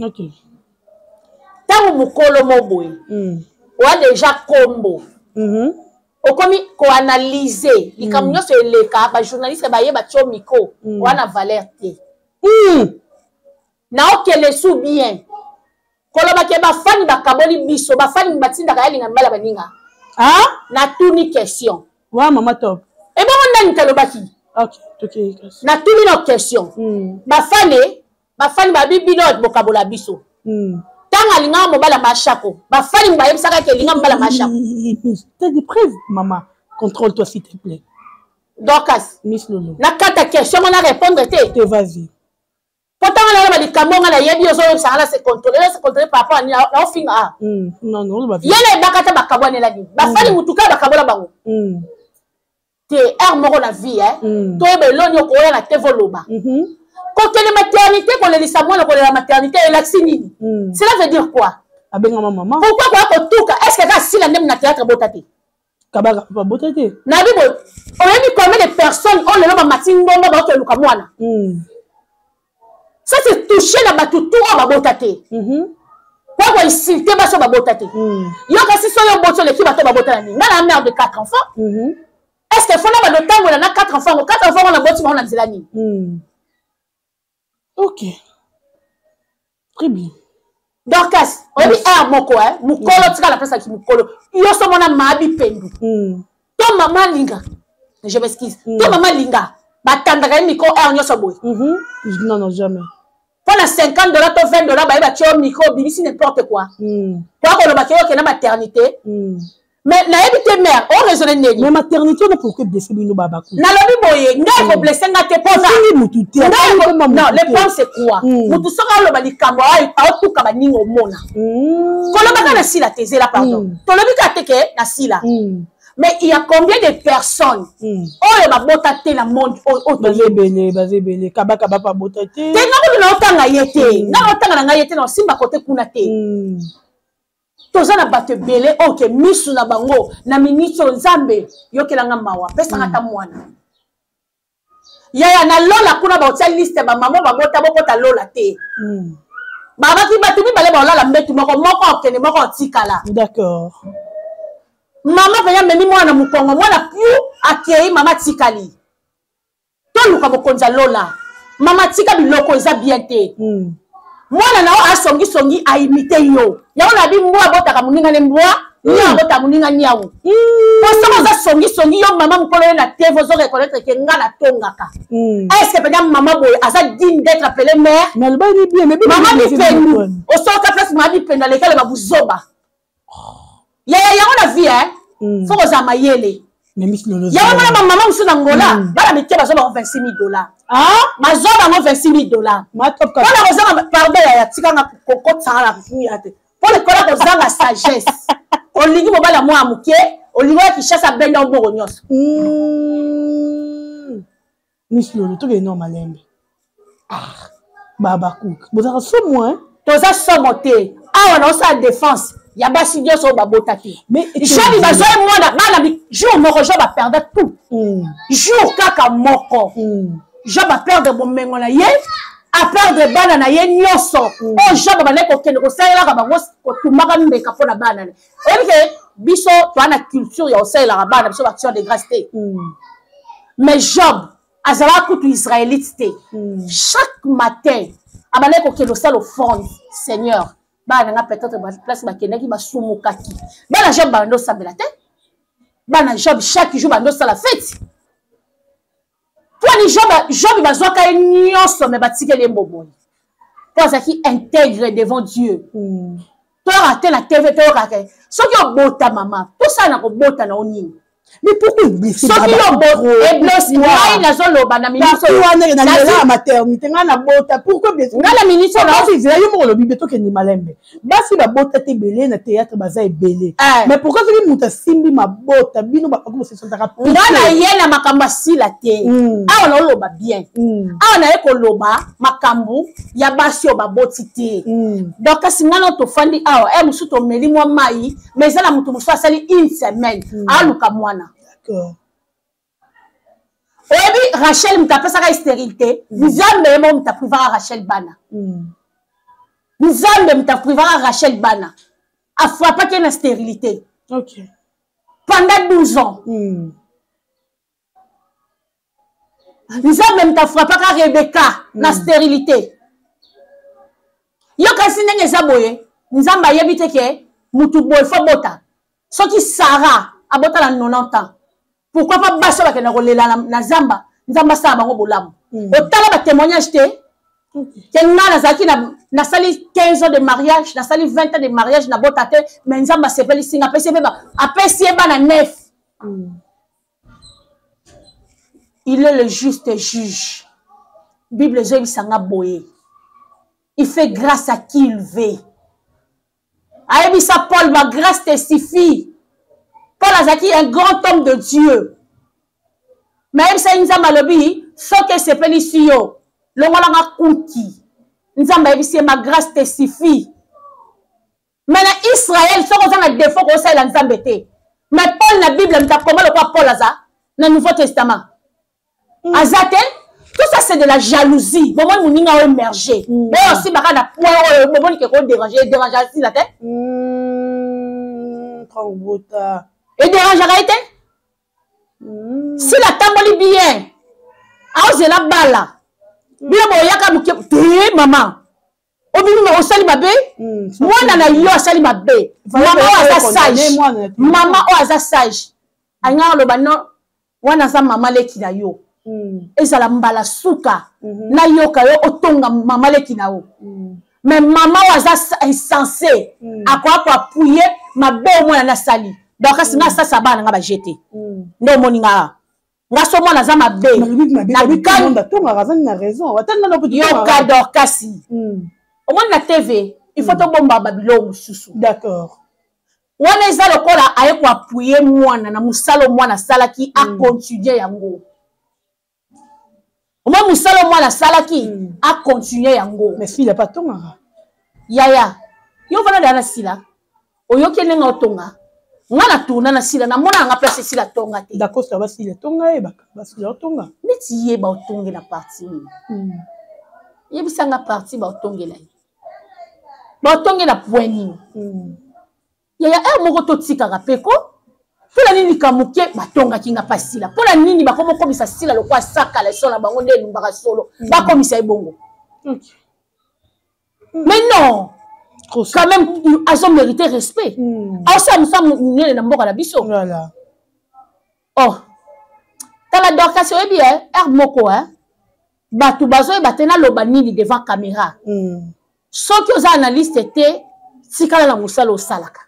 Ntango mokolo mo boye oya déjà kombo, okomi koanalyse likambo nyonso eleka, bajournaliste bayeba tio micro oya na valeur te. Naokende su bien koloba ke bafani bakaboli biso, bafani batindaka yalinga mibala baninga. Natuni question. Wa mama top. Ebongo ndani talobaki? Natuni na question. Bafani babi bino bokabola biso. Ntango alingaka mobala mashako, bafani bayebisaka ke elinga mobala mashako. T'as des preuves, maman? Contrôle toi, s'il te plaît. Dorcas. Miss Lolo. Nakata question ngo na répondre te. Te, vas-y. Po ntango naloba likambo nga nayebi, ozoyebisanga na se contrôle, na se contrôle par rapport naofinga a. Non, non. Ye na ebaka ta bakabwanela nini? Bafani mutuka bakabola bango te. Heure moko na vie toyeba eloni okoya na te voloba kokende maternité, kolelisa mwana, kolela maternité elakisi nini? Cela veut dire quoi? Abengama mama. Pourquoi koya kotuka? Est ce que kaka sila ndemi na théâtre bota te? Kabaka babota te. Nayebi boye, oyebi combien de personnes oyo lelo bamati ngongo baokeluka mwana? Ça, c'est touché na bato tu oyo babota te. Po koinsulte baso babota te, yo kasi soki oboti oleki bato babota na nini? Nga na mère de quatre enfants. Est ce que fona bando tambola na quatre enfants ngo? Quatre enfants ngo naboti bango na nzela nini? Ok, très bien. Dorcas, oyebi heure moko mokolo tika na pesaki mokolo yo so mona maabi pendu to mama linga, je m'excuse, to mama linga batandaka ye micro heure nyonso boye? Non, non, jamais. Mpo na 50 $ to 20 $ bayeba tie yo micro, obimisi n'importe quoi. Kwa kolobaki oyo okenda maternité, mais nayebi te mare oraisonne ndeni. Mais maternité wana, pourquoi blessé bino babaku? Nalobi boye, ngai koblesse nga te. Ofingi mutu te. Non, le problème, c'est quoi? Mutu soki aloba likambo, aotuka baninga, omona kolobaka na sila te. Zela, pardon, tolobi kaka te ke na sila, mais il y a combien de personnes oyo babota te na monde oyo? Baza ebele, baza ebele. Kabaka bapa bota te. Te, nga kutu naotanga ye te, nga naotanga na ngai ye te, na osimba kote kuna te. Toza na bato ebele oyo ke misu na bango na miniti oyo, Nzambe yokelanga mawa, pesanga ata mwana. Yaya, na lola kuna baotia liste, bamama babota bokota lola te. Babaki bato mibale baolala mbetu moko, moko okende, moko otikala. Mama mpenza amemi mwana mokongo, mwana piu akei, mama atikali. Toluka mokonzi ya lola. Mama, tika biloko eza bien te. Mwana na yo asongisongi, aimite yo. Yango na bi mbwa abotaka moninga ne mbwa, niau abotaka moninga niau. Po soki oza songisongi, yo mama mokolo ye na TV, ozo reconnaître ke nga natongaka. Est ce que mpenza mama boye aza digne d'être appelé mère? Mais alobaki bien, mais mama bipendu osoka place, mama bipendu aleki aloba buzoba. Yaya, yango na vie faut kozala mayele. Yango mona bamama mosusu na Ngola, bana mike bazwa bango 26 000 $, bazwa bango 26 000 $ mpona kozanga. Pardon yaya, tikanga kokotisanga na ya te, mpo lekola kozanga sagesse. Olingi mobali ya mwana moke, olingi oya Kinshasa, abenda mbongo nyonso. Miss Lolo, tokende no malembe. Babakuk bozalaka somo. Toza somo te. Awa naosala défense ya basi nyonso oyo babota te. Jobi bazwa ye mwana bana, jour moko jo baperdre tout, jour kaka moko jo baperdre bomengo na ye, aperdre bana na ye nyonso oyo jo babandaki kokende kosalelaka bango, kotumaka mbeka mpo na bana na oyebi ke. Biso toa na culture ya kosalelaka bana biso baaction de grâce te. Mais Job azalaka kutu israélite te. Chaque matin abandaki kokende osala offrande. Seigneur, bana na nga peut-être place bakendaki basumukaki. Bana Job bando osambela te. Bana Job chaque jour bando osala fete. Pwani Job bazwaka ye nyonso, me batikeli ye mbomoi mpo azalaki intègre devant Dieu. Toyoka te na TV, toyoka te soki obota mama, tosala na kobota na yo nini? Mais pourquoi blesser? Soki yo eblesse ngai, nazoloba na minute wana na maternité, ngai nabota, pourquoi blesser ngai na minute? Nzela yo moko olobi be, tokende malembe. Basi babota te ebele na théâtre, baza ebele. Mais pourquoi soki moto asimbi mabota, bino bakosesantaka? Ngai na ye na makambo asila te. Awa naoloba bien, awa naye koloba makambo ya basi oyo baboti te. Donc kasi ngai nao tofandi awa, e mosusu tomeli mwa mai, mais eza na moto mosusu asali une semaine aluka mwana. Oyebi Rachel, moto apesaka stérilité, Nzambe ye moko moto aprivaka Rachel bana. Nzambe moto aprivaka Rachel bana, afrappaki ye na stérilité pendant 12 ans. Nzambe moto afrappaka Rebeka na stérilité. Yo kasi ndenge eza boye, Nzambe ayebi te ke mutu boye fo bota. Soki Sara abota na 90 ans, pourquoi pas basi oyo bakenda kolela na zamba? Nzambe asala bango bolamu. Otala batémoignage te ke nga nazalaki nasali 15 ans de mariage, nasali 20 ans de mariage, nabota te, mais Nzambe asepelisi nga, apesi ye mpe apesi ye bana 9. Il est le juste juge. Bible ezoyebisa nga boye: il fait grâce à qui il veut. Ayebisa Paul: ma grâce te suffit. Paul azalaki un grand homme de Dieu, mais ayebisa ye, Nzambe alobi soki esepelisi yo, longolanga kuki. Nzambe ayebisi ye: ma grâce te suffit. Mais na Israel, soki oza na défaut, kosalela Nzambe te. Mais Paul na Bible, moto akoma lokola Paul aza na Nouveau Testament aza te. Tout ça, c'est de la jalousie. Bomoni moninga oyo émerger, oyo osibaka na point oyo bomoni ke kodérange, edérange asila te. Kobota. Edérangeaka ye te. Sila atamboli bien, aozela bala. Bino boyaka moke te, mama obimi, osali mabe. Mwana na yo asali mabe. Mama oyo aza sage, mama oyo aza sage, alingaka aloba non, wana aza mama leki na yo. Ezala mbala suka nayoka yo otonga mama leki na yo. Mais mama oyo aza insensé, akoka koappuyer mabe oyo mwana nasali. Donc kasi nga asasa bana nga baje te. Nde omoni nga, nga so mwana aza mabe, yoka Dorkasi. Omoni na TV, il faut tobomba babiloko mosusu. Wana eza lokola aye koappuyer mwana na mosala oyo mwana asalaki, acontinue yango. Omoi mosala oyo mwana asalaki, acontinue yango. Mais fille apatongaka. Yaya, yo vana deya na Sila, oyoki ndenge otonga. Nga na tourna na Sila, namona yanga place Esila tonga te. Dacosta, basila tonga, yebaka basila otonga. Neti yeba otongela parti nini? Yebisanga parti baotongela ye, baotongela point nini? Yaya, heure moko totikaka mpe ko mpona nini likambo ke batongaki nga mpa Sila? Mpona nini bakoma okomisa Sila lokwa sakala eso na bango nde elumbaka solo? Bakomisa ye bongo. Mais non, quand même azo mérité respect. Aosala mosala monene na mboka na biso. Oh, tala Dorcas, oyebi heure moko bato bazoyeba te naloba nini devant caméra. Soki oza analyste te, tikala na mosala osalaka.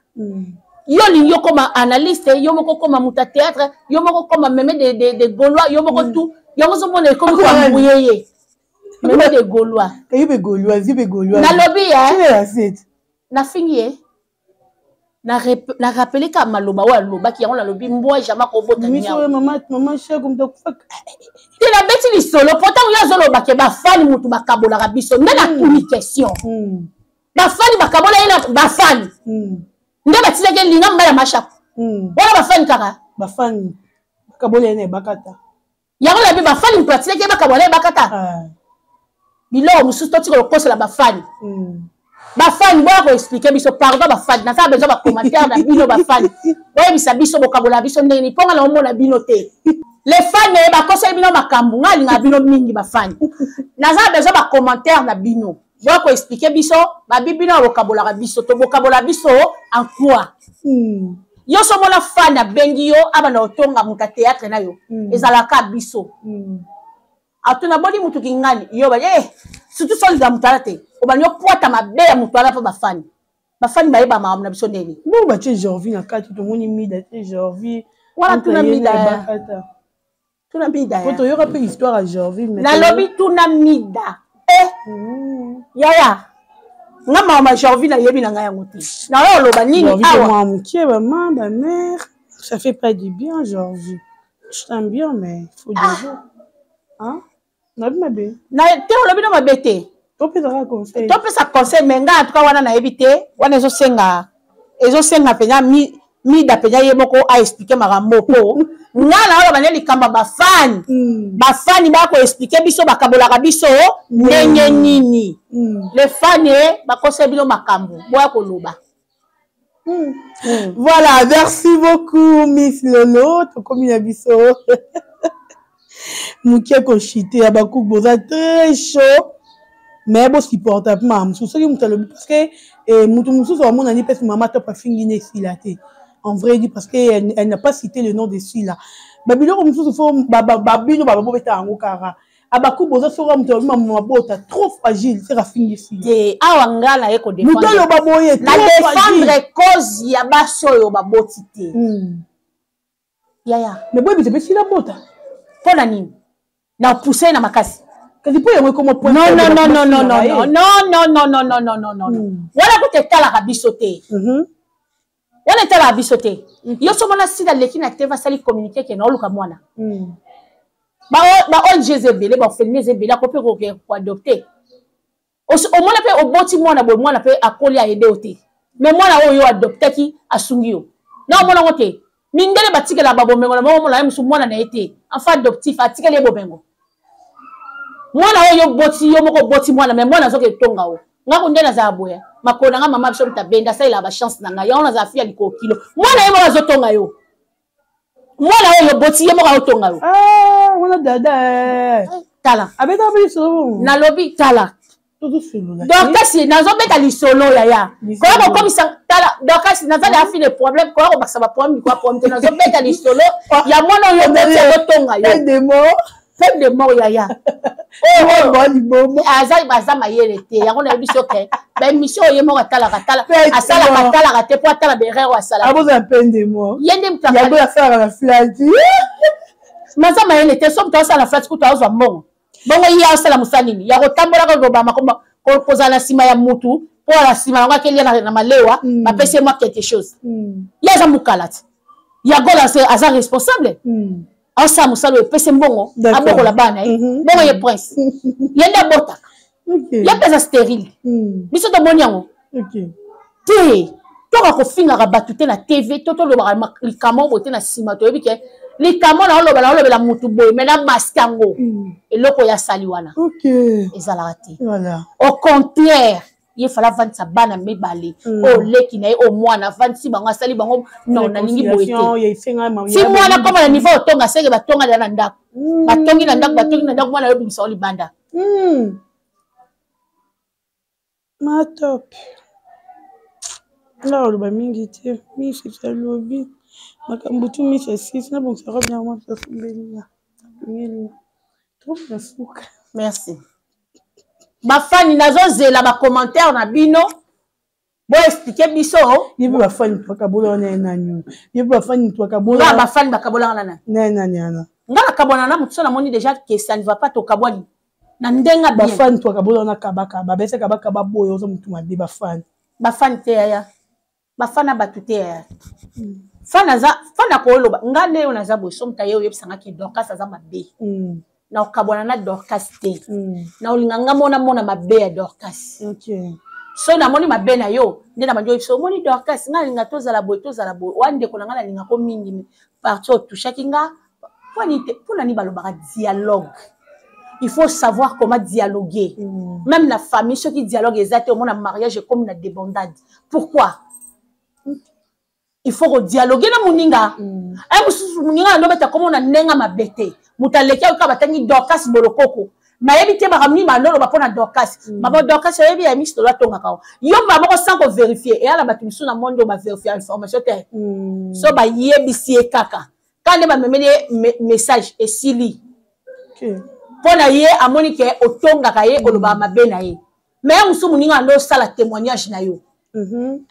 Yo olingi okoma analyste, yo moko okoma moto ya théâtre, yo moko okoma meme de Gaulois, yo moko tout yango ozomona ekomi koambuye ye meme de Gaulois. Eyibe Gaulois, zibe Gaulois. Nalobi nafingi ye, na rappele kaka maloba oyo alobaki yango. Nalobi mbwa jamais kobota te. Nabeti lisolo po ntango ye azoloba ke bafani motu bakabolaka biso, nde natuni question: bafani bakabola ye na bafani nde batilaki elinga mobali ya Mashako wana? Bafani kaka. Bafani bakabola ye na ebakata. Yango nabi bafani moto atilaki ye, bakabola ye bakata. Biloko mosusu totika kokosela bafani. Bafani, boya koexpliquer biso. Pardon bafani, nasala besoin bacommentaire na bino. Bafani, boyebisa biso bokabola biso ndenge nini, mpo nga na omona bino te. Les fans, bakoseli bino makambo. Nga alingaka bino mingi bafani, naza besoin bacommentaire na bino. Boya koexpliquer biso, babi bino bokabolaka biso to bokabola biso en quoi? Yo so omona fan abengi yo, abanda kotonga moto ya théâtre na yo. Ezalaka biso. Atuna boni mutu kingani yo ba surtout so olinga moto wana te, obandi opwata mabe ya moto wana, mpo bafani bayeba makambo na biso ndeni. Bongo batie Jorvi na kati, tomoni Mida te. Jorvi wana, tuna Mida, tuna Mida. Po toyoka mpe histoire ya Jorvi. Nalobi tuna Mida. Yaya, nga mama Jorvi nayebi na ngai yango te, nayo oloba nini awa? Mokie, bama bamare, ça fait pas du bien. Jorvi, je t'aime bien, mais il faut dire, hein, nabi mabe. Na te, olobi no mabe te. Topesaka conseil. Topesa conseil, mais ngai en tout cas wana nayebi te. Wana ezosenga mpenza Mida mpenza ye moko aexpliquer makambo, mpo ngai na oloba nde likambo ya bafani. Bafani baya koexpliquer biso bakabolaka biso ndenge nini. Les fans, bakosa bino makambo, boya koloba. Voilà, merci beaucoup Miss Lolo. Tokomi na biso moke koshite ya bakuku, boza très chaud, mais bosupporta mpe mama mosusu soki moto alobi, parce que moto mosusu amonani mpesi mama Top afingi ne Esila te, en vrai dit, parce que elle n'a pas cité le nom de Sila. Babiloko mosusu fo babino babobeta yango kaka. Abaku boza, soki moto alobi mama mabota trop fragile, seka afingi Sila. Te, awa nga naye moto aloba boye. Na défendre cause ya basi oyo baboti te, yaya. Mais boyebisa mpe Sila bota. Mpo na nini na pousse na makasi? Kasi mpo yango ekoma point. Non, non, non, non, non, non, non, non, non, non, non, non, non, non, wana kuta etalaka biso te, wana etalaka biso te. Yo so mona Sila leki na te, basali communiqué ke naoluka mwana. Ba ONG eza ebele, baorphelinat eza ebele, ako mpe koke koadopter. Omona mpe oboti mwana boye, mwana mpe akoli, ayede yo te, mais mwana oyo yo adoptaki asungi yo na omona yango te. Mindele batikela babomengo na bango, omona ye mosu mwana na ye te, enfant adoptif, atikeli ye bomengo. Mwana oyo yo boti, yo moko oboti mwana, mais mwana azoki etonga o nga ko nde nazala boye. Makolo na nga, mama biso moto abenda, asalelaka bachance na ngai, yango nazala fi ya likolo kilo. Mwana ye moko azotonga yo, mwana oyo oboti, ye moko aotonga yo. Ah, wana dada. Tala. Abetaka mpe lisolo. Nalobi tala. Tozosolola. Dorcas, nazobeta lisolo yaya, koya kokomisa. Tala Dorcas, nazali afi le problème, koya kobakisa baproblème likwa problème te. Nazobeta lisolo ya mwana oyo oboti azotonga yo. De mort. Peine de mort, yaya. Liboma. Aza mayele te, yango nayebi so ke baémission oyo ye moko atalaka, tala asalaka, atalaka te, po atala baerreur oyo asalaka. Abozala peine de mort. Ye nde moto. Yango asalaka na flati. Maza mayele te. So moto asala flati kutu azwa mbongo bongo, ye asala mosala nini ya kotambolaka, kobama, kozala na nsima ya mutu, mpo na nsima yango akelia na malewa, bapesi ye mwa quelque chose. Ye aza mokala te, ya gol aza responsable, asala mosala oyo epesi mbongo, abokola bana ye. Bongo ye prince, ye nde abotaka, ye mpe aza stérile. Biso tomoni yango te. Toka kofingaka bato te na TV to tolobaka likambo boye te na nsima. Toyebi ke likambo na oloba, na olobela motu boye, mais na masque yango, eloko oyo asali wana ezalaka te. Au contraire, ye fala avandisa bana mibale oyo leki na ye, oyo mwana avandisi bango, asali bango. Non, nalingi boye te. Si mwana koma na niveau otonga, seke batonga deya na ndako, batongi na ndako, batongi na ndako, mwana oyo bimisa o libanda. Matop, nga oloba mingi te. Misi alobi makambo tu, misi asisi nabongisaka bien, mwa asombeli nga trop na suka. Merci bafani, nazozela bacommentaire na bino, boexpliquer biso. Ye mpe bafani moto bakabola wana, ye nani? Ye mpe bafani moto bakabola. Nga bafani bakabolanga na nani? Na ye nani wana? Nga nakabwana na motu so namoni déjà ke ça ne va pas, tokabwani na ndenge bien. Bafani moto bakabola wana, kabakaba bese kabakaba boye, oza motu mabe, bafani. Bafani te yaya, bafana bato te yaya. Fan aza fan, akoloba nga nde oyo naza boye. So moto aye oyebisanga ke Dorcas aza mabe, na okabwana na Dorcas te. Na olinga nga mona mona mabe ya Dorcas. So namoni mabe na yo nde na bandi oyebisa: omoni Dorcas, nga nalinga tozala boye, tozala boye, oa ndeko na nga, nalingako mingi, parti otouchaki nga. Mpona nini balobaka dialogue? Il faut savoir comment dialoguer. Même la famille, soki dialogue eza te, omona mariage ekomi na débandade. Pourquoi? Il faut kodialogue na moninga. Aye mosusu moninga na ndobeta komona ndenge mabe te, moto aleki ayoka batangi Dorcas Bolokoko, nayebi te makambo nini bandoloba mpo na Dorcas. Mama Dorcas oyebi ya Miss Lolo atongaka o yo mba moko sans kovérifie. Eya na bato misusu na monde oyo baverifie information te. So bayebisi ye kaka ka nde bamemeli ye message esili mpo na ye, amoni ke otongaka ye, olobaka mabe na ye, mais ya mosusu moninga ando osala témoignage na yo. Eh.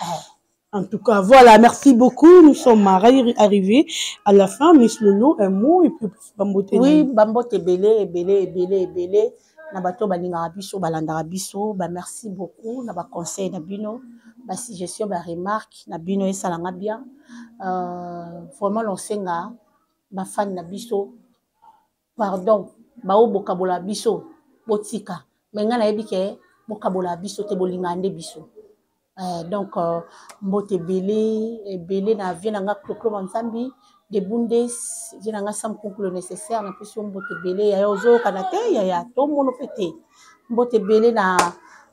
En tout cas, voilà, merci beaucoup. Nous sommes arrivés à la fin. Miss Lolo, un mot et puis Bambote. Oui, Bambote ebele, ebele, ebele, ebele. Na bato balingaka biso, balandaka biso, ba merci beaucoup na ba conseil na bino, ba suggestion, ba remarque na bino esalanga bien. Vraiment lonsenga ba fan na biso, pardon, bao bokabola biso, botika. Mais nga nayebi ke bokabola biso te, bolingaka nde biso. Donc mbote ebele ebele na vie na nga Cloclo Manzambi de Bundes, vie na nga Sam Kunku le nécessaire, napesi yo mbote ebele. Yaya, ozoyokana te yaya, tomono mpe te. Mbote ebele na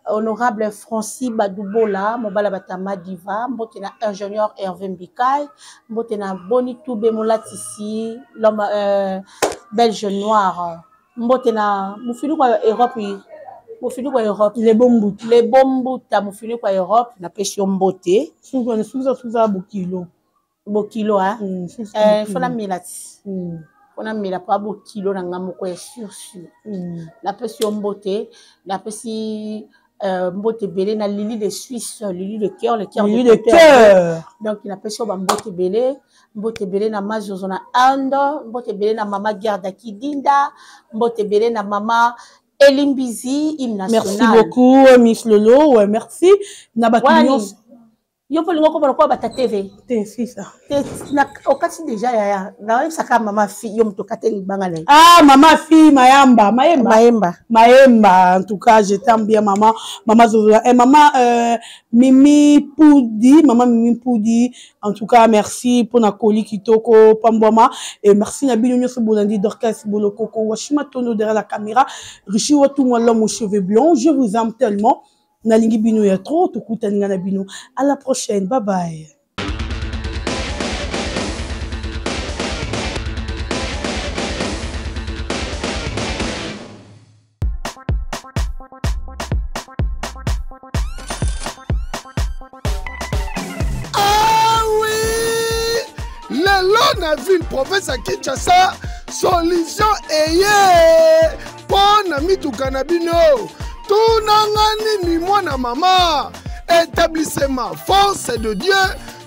honorable Francis Badubola, mobala batama diva. Mbote na ingénieur Hervé Mbikai, mbote na Boni Tube Molatisi, l'homme belge noir, mbote na mofinuku ya Europe, mofinuku ya Europe. Le Bombuta. Le Bombuta, mofinuku ya Europe, napesi yo mbote. Suza bokilo. Bokilo a fo namela ti fo namela mpo bokilo na nga moko ya sur sur. Napesi yo mbote, napesi mbote ebele na Lili de Suisse, Lili de cœur, le cœur. Lili de cœur. Donc napesi yo bambote ebele, mbote ebele na Mazozo na Inde, mbote ebele na mama Gerda Kidinda, mbote ebele na mama Elimbizi, hymne national. Merci beaucoup, Miss Lolo. Ouais, merci na bato nyonso. Yo mpo olingi okoma lokola bata TV. Te, si ça. Te, okati déjà yaya, nayebisaka mama fi yo moto okateli libanga na ye. Ah, mama fi Mayamba, Mayemba. Mayemba. Mayemba, en tout cas, je t'aime bien, maman. Maman Zozo. Et maman Mimi Poudi, maman Mimi Poudi, en tout cas, merci pour na koli kitoko pambwama et merci na bino nyonso bolandi Dorcas Bolokoko, Washima Tono derrière la caméra, Richi Watumwa, l'homme aux cheveux blonds. Je vous aime tellement. Nalingi bino ya trop, tokutani nga na bino. À la prochaine. Bye bye. Ah oui, lelo na ville province ya Kinshasa, solution eye mpo na mituka na bino. Tunanga nini mwana mama? Établissement Force de Dieu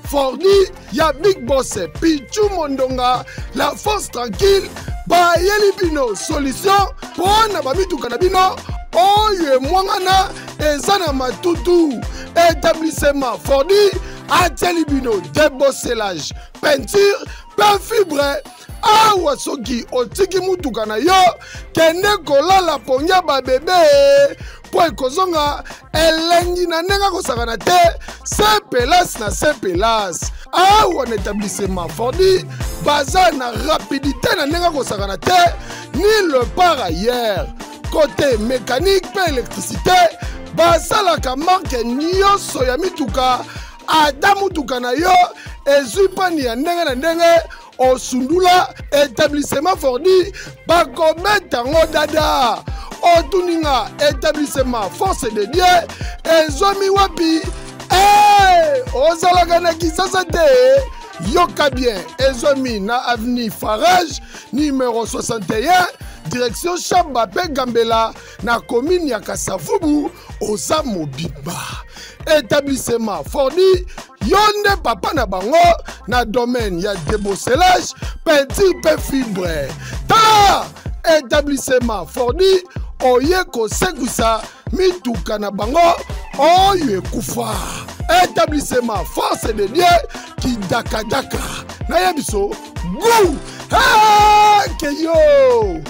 Fordi ya Big Boss Pichu Mondonga, la force tranquille, bayeli bino solution mpo na bamituka na bino oyo emwangana eza na matutu. Établissement Fordi atieli bino débosselage, peinture mpe fibre. Awa soki otiki mutuka na yo, kende kolala pongia babebe mpo ekozonga elengi na ndenge akosakana te. Se pelas na se pelas. Awa na établissement Fordi baza na rapidité na ndenge akosakana te, ni le par ailleurs. Côté mécanique mpe électricité, basalaka marke nyonso ya mituka. Ata mutuka na yo ezwi pani ya ndenge na ndenge, osundula, établissement Fordi bakobeta yango dada. Otuninga établissement Force de Dieu ezwami wapi? Hey, ozalaka na Kisasa te? Yoka bien, ezwami na avenue Farage numéro 61, direction Chamba mpe Gambela na commune ya Kasavubu. Oza mobimba établissement Fordi, yo nde papa na bango na domaine ya débosselage, peinture mpe fibre. Tala établissement Fordi, oye kosekwisa mituka na bango oyo ekufa. Établissement Force de Dieu kidakadaka nayebi so gu keyo.